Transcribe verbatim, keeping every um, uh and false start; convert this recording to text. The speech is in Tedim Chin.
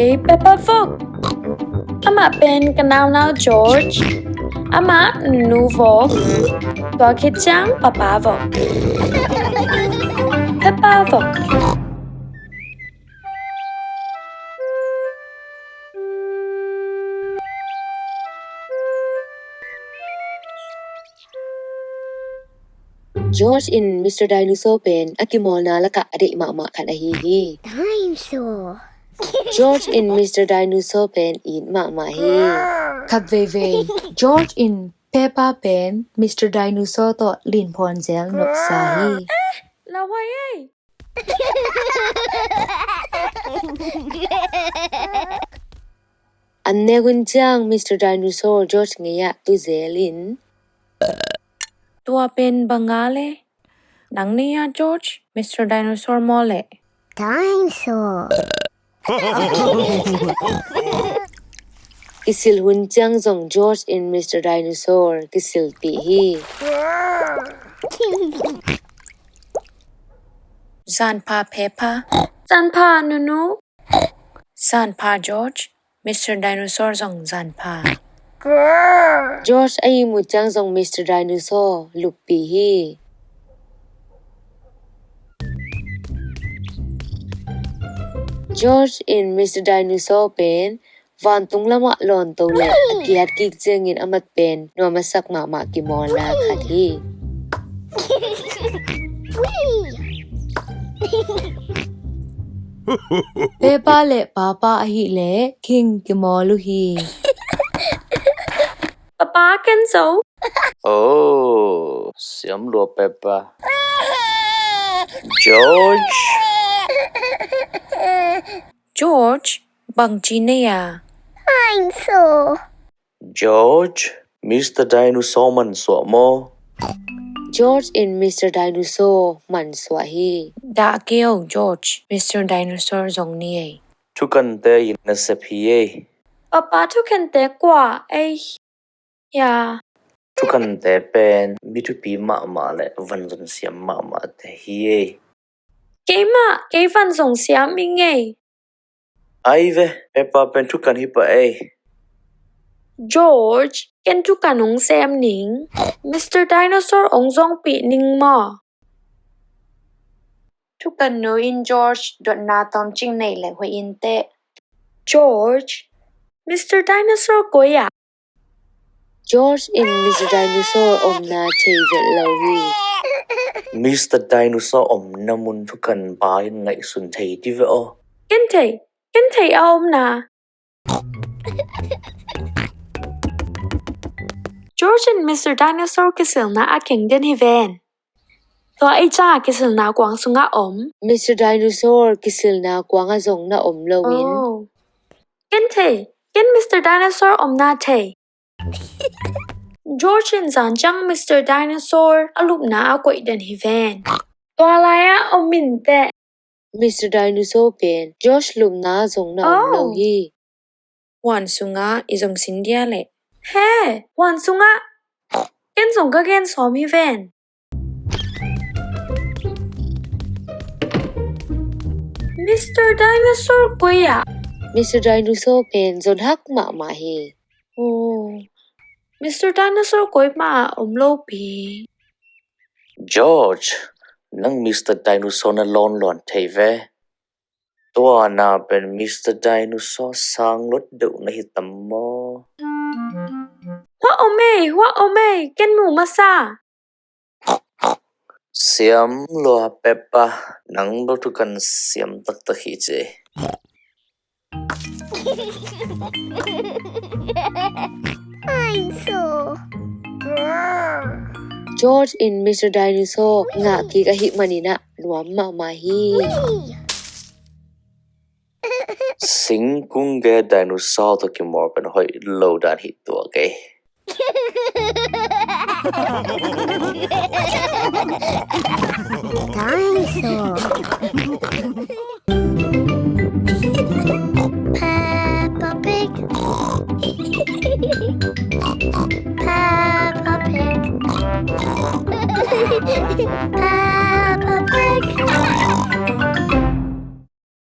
Kei Peppa vok. Amah pen ka naunau George. Amah nu vok. Tua khit ciang papa vok. Peppa vok. George in Mister Dinosaur pen a kimawlna lakah a deih mahmah khat ahi hi. Dinosaur. George in Mister Dinosaur pen it mahmah hi. Khat veivei George in Peppa pen Mister Dinosaur tawh linphawn zel nopsa hi. Eh, lauhuai ei. An nek hun ciang Mister Dinosaur George ngei-ah tu zel in, tua pen bang a le? Nang nei-a George, Mister Dinosaur maw le? Dinosaur. Kisil hun ciang zong George in Mister Dinosaur kisilpih hi. Zanpha Peppa. Zanpha nunu. Zanpha George, Mister Dinosaur zong zanpha. George a ihmut ciang zong Mister Dinosaur luppih hi. George in Mister Dinosaur pen vantung lamah lawnto le a kiat kik ciangin a mat pen nuam a sak mahmah kimawlna khat hi. Peppa le Papa ahih leh king kimawl uh hi. Papa ken zo. Oh, siam lua Peppa. George. George, bangci nei a? Dinosaur. George, Mister Dinosaur mansuah maw? George in Mister Dinosaur mansuah hi. Dah kei o George, Mister Dinosaur zong ni ei. Thukante in nasep hi ei. Papa thukante kua ei? Ya. Thukante pen mi thupi mahmah le vanzon siam mahmahte hi ei. Keimah kei vanzong siam i ngei. Ai ve, Peppa pen thukan hi pah ei. George, ken thukan hong sem ning. Mister Dinosaur hong zongpih ning maw? Thukan nu in George dotna tawmcik nei le huai in teh. George, Mister Dinosaur koi ah? George in Mister Dinosaur omna thei vet lo hi. Mister Dinosaur omna mun thukan ba in ngaihsun thei di ve aw. Ken thei, ken thei a omna. George in Mister Dinosaur kisilna a keng den hi ven. Tua ei ciang a kisilna kuang sungah om. Mister Dinosaur kisilna kuangah zong na om lo in. Oh. Ken thei, ken Mister Dinosaur omna thei. George in zan ciang Mister Dinosaur a lupna a koih den hi ven. Tua lai-ah om in teh. Mister Dinosaur pen George lupna zong na om lo hi. Huan sungah i zong sin dia leh? He, huan sungah. Ken zong ka gen sawm hi ven. Mister Dinosaur koi ah? Mister Dinosaur pen zon hak mahmah hi. Oh, Mister Dinosaur koi mah ah om lo pi. George, nang Mister Dinosaur na lawnluan thei ve. Tua na pen Mister Dinosaur sang lot deuh na hi tam maw? Hua om ei, hua om ei, ken mu masa. Siam lua Peppa, nang bel thukan siam taktak hi ci. George in Mister Dinosaur ngah kik ahih manin ah nuam mahmah hi. Singkung ge dinosaur tawh kimawl pen hoih lo dan hi tua kei. Dinosaur.